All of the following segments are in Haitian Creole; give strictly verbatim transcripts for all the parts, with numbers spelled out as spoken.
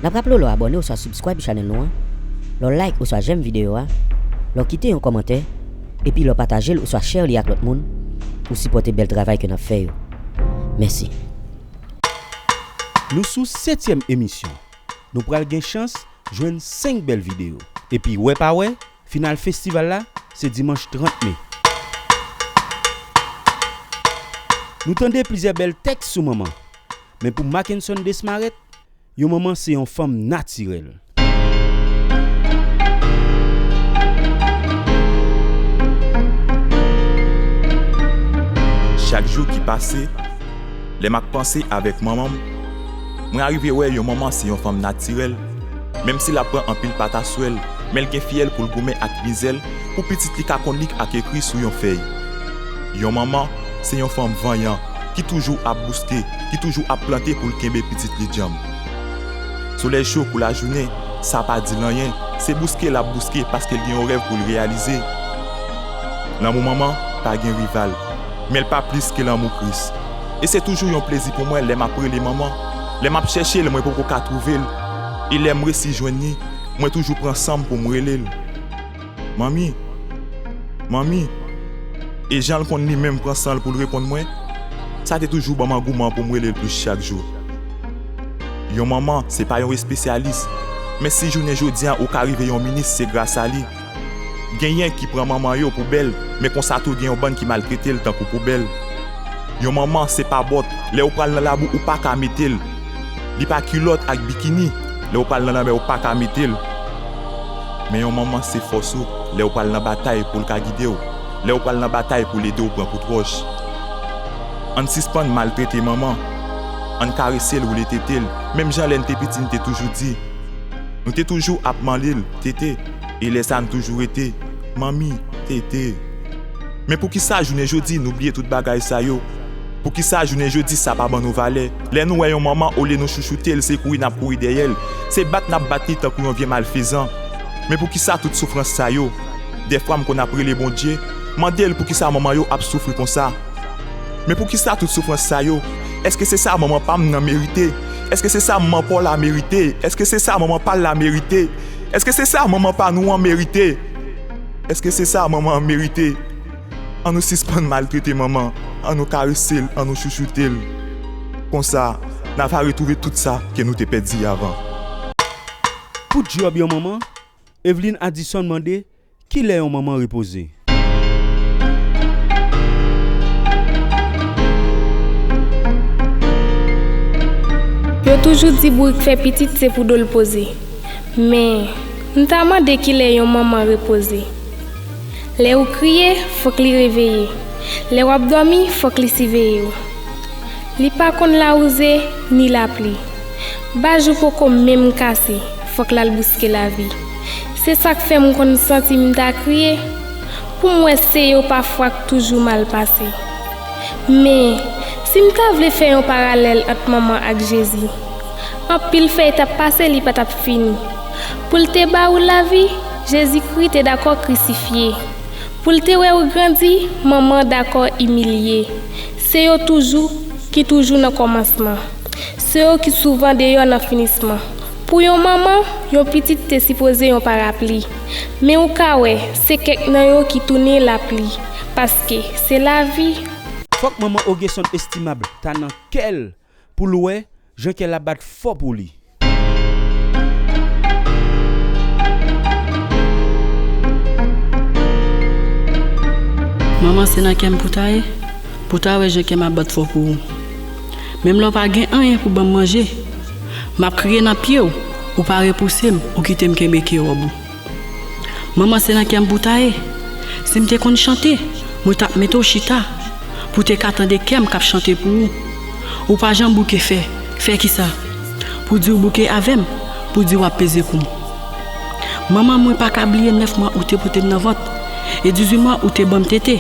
N ap raple w lè w abòne oswa subscribe channel nou an, lè w like oswa j'aime videyo a, lè w kite yon kòmantè, epi lè w pataje l oswa share li ak lòt moun pou sipòte bèl travay ke n ap fè yo. Mèsi. Nou sou setyèm emisyon. Nou pral gen chans jwenn senk bèl videyo. Epi wè pa wè, final festival la se dimanch trant me. Nou tande plizyè bèl tèks sou manman. Men pou Mackenson Desmaret, yon manman se yon fanm natirèl. Chak jou ki pase, lè m ap panse avèk manman m, mwen arive wè yon manman se yon fanm natirèl, menm si l ap pran anpil pataswèl, men l gen fyèl pou l goumen ak mizè l pou pitit li ka konn li ak ekri sou yon fèy. Yon manman se yon fanm vanyan ki toujou ap bouske, ki toujou ap plante pou l kenbe pitit li djanm. Solèy cho kou lajounen, sa pa di l anyen, se bouske l ap bouske paske l gen yon rèv pou l reyalize. Lanmou manman pa gen rival, men l pa plis ke lanmou Kris. E se toujou yon plezi pou mwen lè m ap rele manman, lè m ap chèche l, mwen poko ka twouve l, e lè m resi jwenn li, mwen toujou pran san m pou m rele l. Manmi, manmi. E jan l konn li menm pran san l pou l reponn mwen, sa te toujou ban m angouman pou m rele l plis chak jou. Yon manman se pa yon espesyalis, men si jounen jodi a ou ka rive yon minis, se gras a li. Genyen ki pran manman yo pou bèl, men konsa tou gen yon bann ki maltrete l tankou poubèl. Yon manman se pa bòt, lè ou pral nan labou ou pa ka mete l. Li pa kilòt ak bikini, lè ou pral nan lanmè ou pa ka mete l. Men yon manman se fòs ou, lè ou pral nan batay pou l ka gide w, lè ou pral nan batay pou l ede w pran kout wòch. Ann sispann maltrete manman, ann karese l, woule tete l, menm jan lè n te piti n te toujou di. Nou te toujou ap manle l, tete, e lè sa n toujou rete, manmi, tete. Men poukisa jounen jodi nou bliye tout bagay sa yo? Poukisa jounen jodi sa pa ban nou valè? Lè nou wè yon manman, olye nou chouchoute l, se kouri n ap kouri dèyè l, se bat n ap bat li tankou yon vye malfezan. Men poukisa tout soufrans sa yo? Dèfwa m konn ap rele Bondye, mande l poukisa manman yo ap soufri konsa. Men poukisa tout soufrans sa yo? Èske se sa manman pa m nan merite? Èske se sa manman pa w la merite? Èske se sa manman pa l la merite? Èske se sa manman pa nou an merite? Èske se sa manman an merite? Ann nou sispann maltrete manman, ann nou karese l, ann nou chouchoute l. Konsa, n a va retwouve tout sa ke nou te pèdi avan. Pou djòb yon manman, Evelyn Addison mande, kilè yon manman repoze? Yo toujou di bourik fè pitit se pou do l poze. Men, m ta mande kilè yon manman repoze. Lè ou kriye, fòk li reveye. Lè w ap dòmi, fòk li siveye w. Li pa konn lawouze, ni lapli. Bajou poko menm kase, fòk l al bouske lavi. Se sa k fè m konn santi m ta kriye, pou m wè se yo pafwa k toujou mal pase. Men, si m ta vle fè yon paralèl ant manman ak Jezi, anpil fèy t ap pase, li pa t ap fini. Pou l te ba ou lavi, Jezikri te dakò krisifye. Pou l te wè ou grandi, manman dakò imilye. Se yo toujou ki toujou nan kòmansman. Se yo ki souvan deyò nan finisman. Pou yon manman, yon pitit te sipoze yon parapli. Men ou ka wè, se kèk nan yo ki tounen lapli. Paske se lavi. Fòk manman Ogeson Estimable ta nan kè l pou l wè jan kè l ap bat fò pou li. Manman, se nan kè m pou ta ye, pou ta wè jan kè m ap bat fò pou ou. Menm lè w pa gen anyen pou ban m manje, m ap kriye nan pye w, ou pa repouse m, ou kite m kenbe kewòb ou. Manman, se nan kè m pou ta ye. Si m te konn chante, mwen t ap mete w chita pou w te ka tande kè m k ap chante pou ou. Ou pa janm bouke fè, fè kisa? Pou di w bouke avè m, pou di w ap peze kou m. Manman, mwen pa ka bliye nèf mwa ou te pote m nan vant e dizuit mwa ou te ban m tete.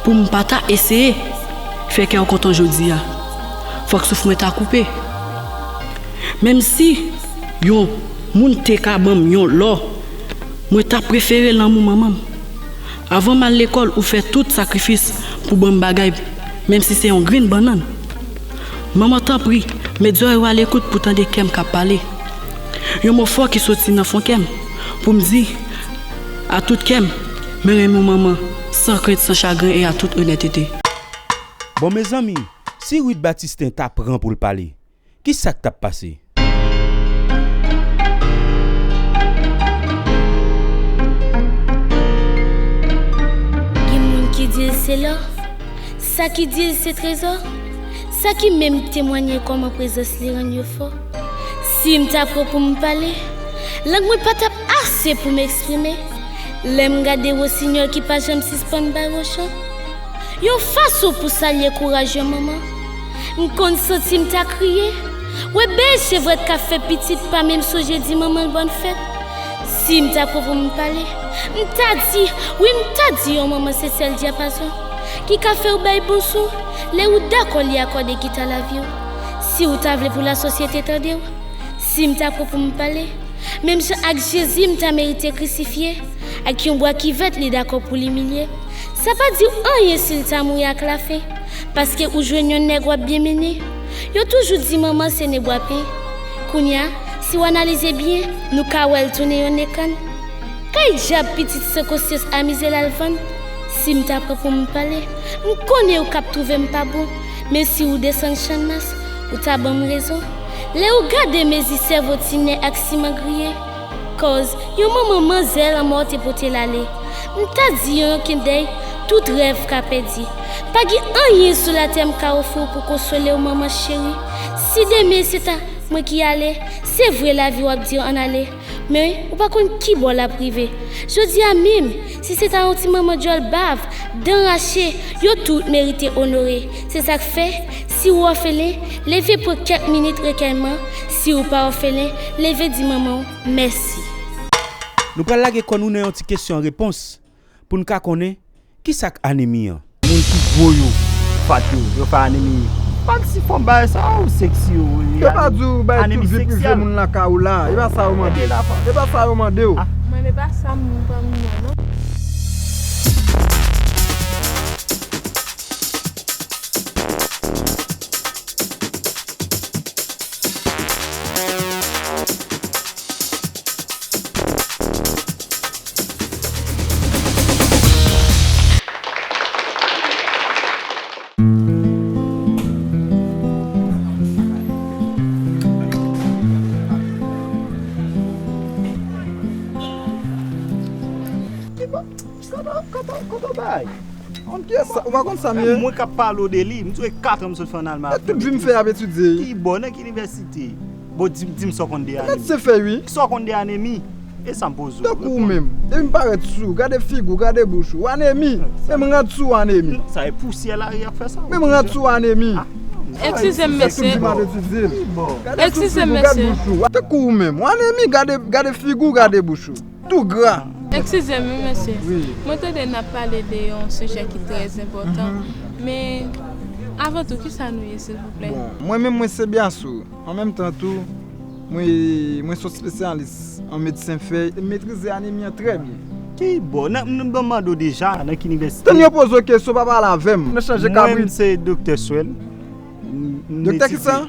Pou m pa ta eseye fè kè w kontan jodi a, fòk souf mwen ta koupe. Menm si yon moun te ka ban m yon lò, mwen ta prefere lanmou manman m. Avan m al lekòl, ou fè tout sakrifis pou ban m bagay, menm si se yon grenn bannann. Manman, tanpri, met zòrèy ou alekout pou tande kè m k ap pale. Yon mo fò ki soti nan fon kè m, pou m di, a tout kè m, mwen renmen w manman, san krent, san chagren e a tout onètete. Bon, mezanmi, si Ruth Batisten ta pran pou l pale, ki sa k t ap pase? Gen moun ki di l se lò, sa ki di l se trezò, sa ki menm temwanye kòman prezans li rann yo fò. Si m ta pran pou m pale, lang mwen pa t ap ase pou m eksprime. Lè m gade wosinyòl ki pa janm sispann bay wochan, yon fason pou salye kouraj yon manman. M konn santi m ta kriye. Wè bèl chevrèt k ap fè pitit pa menm sonje di manman l bòn fèt. Si m ta pran pou m pale, m ta di, wi, m ta di yon manman se sèl dyapazon ki ka fè w bay bon son lè ou dakò li akòde gita lavi w. Si w ta vle pou lasosyete tande w, si m ta pran pou m pale, menm jan ak Jezi, m ta merite krisifye ak yon bwa kivèt li dakò pou l imilye. Sa pa di w anyen si l ta mouri ak lafen, paske ou jwenn yon nèg w ap byen mennen. Yo toujou di manman se ne bwapen. Kounye a, si w analize byen, nou ka wè l tounen yon ne kann. Kay dyab pitit san konsyans amize l al vann. Si m ta pran pou m pale, m konnen ou k ap twouve m pa bon, men si ou desann Channmas, ou ta ban m rezon. Lè ou gade mezi sèvo tinè ak siman griye, kòz yon manman manzè lanmò te pote l ale. M ta di yon kidney, tout rèv ka pèdi. Pa gen anyen sou latè m ka ofri w pou konsole w, manman cheri. Si demen se ta mwen ki ale, se vre lavi w ap di ann ale, men ou pa konn ki bò l ap rive. Jodi a menm, si se ta yon ti manman djòl bav, dan rache, yo tout merite onore. Se sa k fè, si w òfelen, leve pran kèk minit rekèyman. Si w pa òfelen, leve di manman w mèsi. Nou pral lage kò nou nan yon ti kesyon repons pou n ka konnen ki sa k anemi an. Moun ki gwo yo, fat yo, yo fè anemi. Pa m si fò bagay sa ou seksi ou. Yo pa di w bay tout vi pou vye moun lakay ou la. E pa sa yo mande. E pa sa yo mande w. Mwen, e pa sa m pran moun nan, non. Kote, kote, kote w bay? Sa, ou pa konn sa m ye? Mwen k ap pale w de li, m di w e kat an m sot fè ann Alma. E tout vi m fè ap etidye. Ki bò, nan ki inivèsite? Bon, di m, di m sa w konn de anemi. Medsen fè wi. Sa w konn de anemi? E sa m poze w. Tankou w menm. Depi m parèt sou w, gade figi w, gade bouch ou. Anemi. Menm rad sou w anemi. Sa e pousyè lari ap fè sa. Menm rad sou w anemi. Eskize m, mesye. Eskize m, mesye. Tankou w menm. W anemi, gade, gade figi w, gade bouch ou. Tou gra. Eskize m, wi, mesye. Wi. Mwen tande n ap pale de yon sijè ki trè enpòtan. Men, avan tou, kisa nou ye, silvouplè? Bon, mwen menm, mwen se Byasou. An menm tan tou, mwen, mwen se yon espesyalis an medsen fè. M metrize anemi an trè byen. Ki bò? Nan, m, m mande w deja, nan ki inivèsite? Tann yo poze w kesyon, pa pale avè m. Nan chanje kabrit. Mwen, m se Doktè Swèl. M, m etidye. Doktè kisa?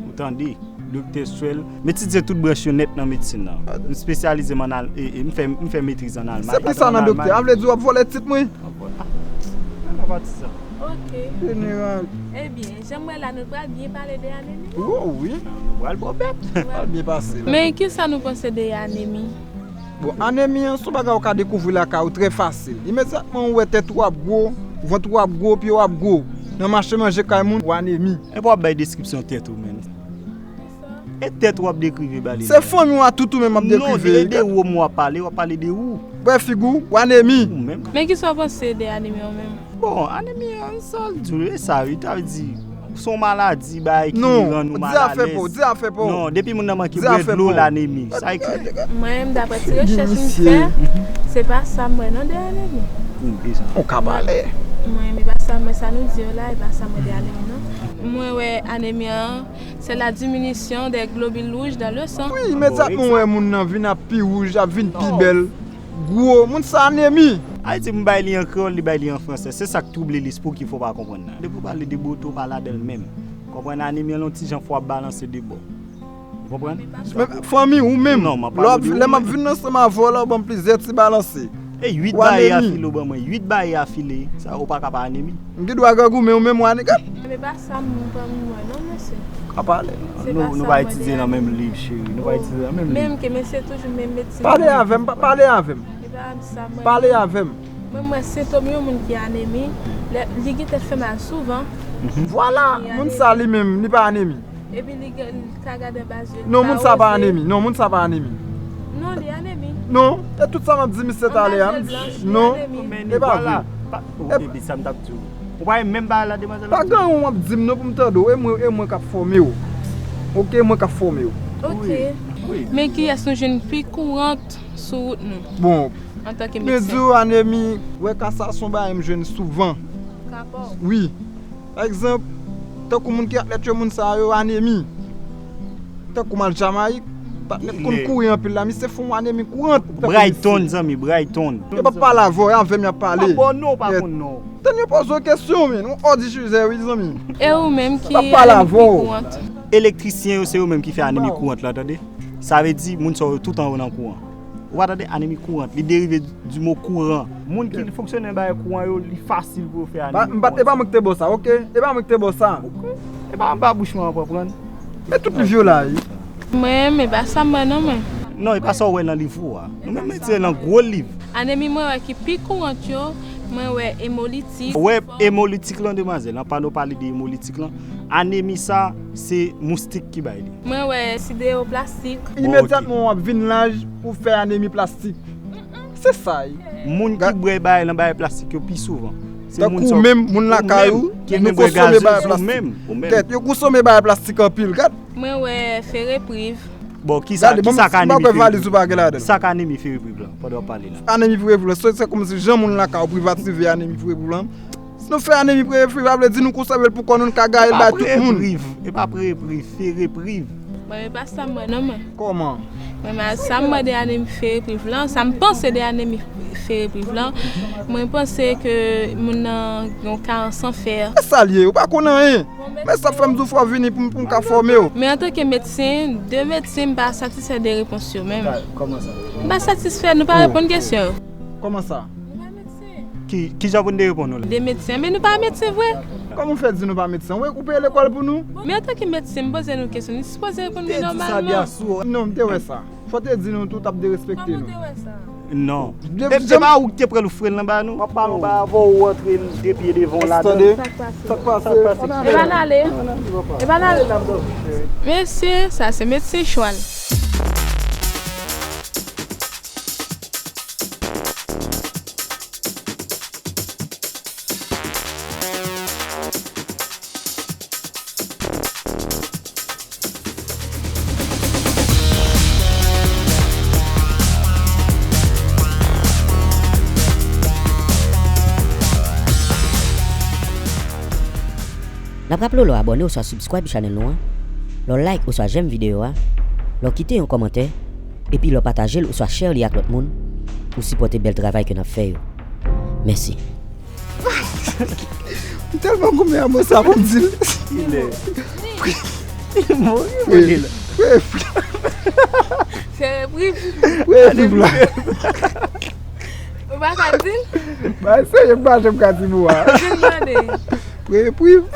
Ou tande? Doktè Swèl. M etidye tout branch yo nèt nan medsin nan. M espesyalize m ann Al-, e, e, m fè, m fè metriz ann Almay. Se ki sa nan doktè? A vle di w ap vòlè tit mwen? An vòlè. A, nan pati sa. Ok. Jeneral. Ebyen, jan m wè la, nou pral byen pale de anemi. O, wi. Nou pral bò bèt. Nou pral byen pase la. Men kisa nou panse de anemi? Bon, anemi an, se yon bagay ou ka dekouvri lakay ou trè fasil. Imedyatman ou wè tèt ou ap gwo, vant ou ap gwo, pye w ap gwo. Nan mache manje kay moun, ou anemi. Epi w ap bay deskripsyon tèt ou, menn. E tèt w ap dekrive ba li. Se fanmi w a tout ou menm ap dekrive. Non, e de ou m w ap pale, w ap pale de ou. Wè figi w, ou anemi. Ou menm. Men kisa w panse de anemi an menm? Bon, anemi an, sa l di w, e sa wi, ta vle di, se yon maladi, bagay ki rann ou malalèz. Non, di afè pa w, di afè pa w. Non, depi moun nan manke bwè dlo, l anemi. Sa e klè. Mwen menm, daprè ti rechèch m fè, se pa sa m wè non de anemi. Ou kabalè. Mwen menm, e pa sa m wè, sa nou di yo la, e pa sa m wè de anemi non. Mwen wè anemi an, c'est la diminution des globules rouges dans le sang. Wi, imedyatman w wè moun nan vin ap pi wouj, ap vin pi bèl, gwo, moun sa anemi. Ayiti, m bay li an kreyòl, li bay li an fransè. Se sa k twouble lespri w ki fè w pa konprann nan. Depi w pale de bote, w pa ladan l menm. Konprann, anemi an, yon ti jan fò w ap balanse de bò. Konprann? Men fanmi ou menm. Non, m ap pale de ou menm. Lè m ap vin ansanm avè w la, ou ban m plizyè ti balanse. E uit baye afile ou ban mwen. Uit baye afile. Sa, ou pa ka pa anemi. M gen dwa grangoumen ou menm, ou anemi. Men pa sa m ban mwen non, mesye. Ka pale. Nou pa etidye nan menm liv, cheri. Nou pa etidye nan menm liv. Menm ke mesye toujou menm medsin. Pale avè m, pale avè m. Pale avè m. Mwen, mwen wè sentòm yon moun ki anemi, li gentan fè mal souvan. Vwala, moun sa li menm, li pa anemi. Epi li ka gade anba zye l. Non, moun sa pa anemi. Non, moun sa pa anemi. Non, li anemi. Non, e tout sa m ap di misye talè a. Non, e pa vre. Epi sa m t ap di w. Ou pa menm bagay la, demwazèl? Pa gen yon w ap di m non pou m tande w. E mwen, e mwen k ap fòme w. Oke, mwen k ap fòme w. Oke. Men kiyès nou jwenn pi kourant sou wout nou? Bon, men di w anemi, wè ka sa se yon bagay m jwenn souvan. Wi. Pa egzanp, tankou moun ki atlèt yo, moun sa yo anemi. Tankou m al Jamayik, patnè konn kouri anpil la, misye fè yon anemi kourant. Brighton, zanmi, Brighton. Yo p ap pale avè w, e avè m y ap pale. Pa bon non, pa konn non. Tann yo poze w kesyon, men, yon òdi chizè, wi, zanmi. E ou menm ki anemi pi kourant? Elektrisyen yo, se yo menm ki fè anemi kourant la, tande. Sa vle di, moun sa yo toutan yo nan kouran. Ou pa tande anemi kourant, li derive di mo kouran. Moun ki fonksyone nan bagay kouran yo, li fasil pou yo fè anemi kourant. E pa mwen ki te ba w sa, oke? E pa mwen ki te ba w sa. E pa anba bouch mwen an pran pran. Men tout liv yo la, wi. Mwen, men pa sa m wè non, mwen. Non, e pa sa w wè nan liv ou a. Nou menm nou tire nan gwo liv. Anemi mwen wè ki pi kourant yo, mwen wè emolitik. Ou wè emolitik lan, demwazèl, anpa nou pale de emolitik lan. Anemi sa, se moustik ki bay li. Mwen wè siderwoplastik. Imedyatman w ap vin laj, ou fè anemi plastik. Se sa, wi. Moun ki bwè bagay lan, bagay plastik yo pi souvan. Tankou ou menm, moun lakay ou, nou konsome bagay plastik. Tèt, yo konsome bagay plastik anpil, gad. Mwen wè ferepriv. Bon, kisa, kisa k anemi ferepriv? Kisa k anemi ferepriv lan, pandan w ap pale la? Anemi ferepriv lan, se, se kòmsi jan moun lakay ou privative anemi ferepriv lan. Si nou fè anemi ferepriv, sa vle di nou konsève l pou kò nou, nou ka gaye l bay tout moun. E pa ferepriv, e pa ferepriv, ferepriv. Mwen, men pa sa m wè non, mwen. Kòman? Mwen, men sa m wè de anemi ferepriv lan, sa m panse de anemi ferepriv lan, mwen panse ke moun nan gen yon karans an fè. E sa l ye, ou pa konn anyen. Men sa fè m di w fò w vini pou m, pou m ka fòme w. Men antanke medsen, de medsen, m pa satisfè de repons yo menm. Kòman sa? M pa satisfè, nou pa reponn kesyon yo. Kòman sa? Nou pa medsen. Ki, kijan pou n te reponn ou la? De medsen, men nou pa medsen vre. Kòman w fè di nou pa medsen? Ou, ou peye lekòl pou nou? Men antanke medsen, m poze nou kesyon, nou sipoze reponn mwen nòmalman. Non, m te wè sa. Fò te di nou tou, t ap derespekte nou. Kòman w te wè sa? Non. E, e pa ou ki te pran loufrel nan ba nou? M ap pale yon bagay avè w, ou antre de pye devan w ladan. Tande? Sa k pase? Sa k pase? E pa n ale. E pa n ale. Mesye, sa se medsen chwal. N ap raple w lè w abòne oswa subscribe channel nou an, lè w like oswa j'aime videyo a, lè w kite yon kòmantè, epi lè w pataje l oswa share li ak lòt moun, ou sipòte bèl travay ke n ap fè yo. Mèsi. M tèlman goumen a mo sa pou m di l. Kilè? Li mouri, mouri la. Fè repriv. Fè repriv la. Ou pa ka di l? Ba, serye, m pa janm ka di mo a. Vin mande. Fè repriv.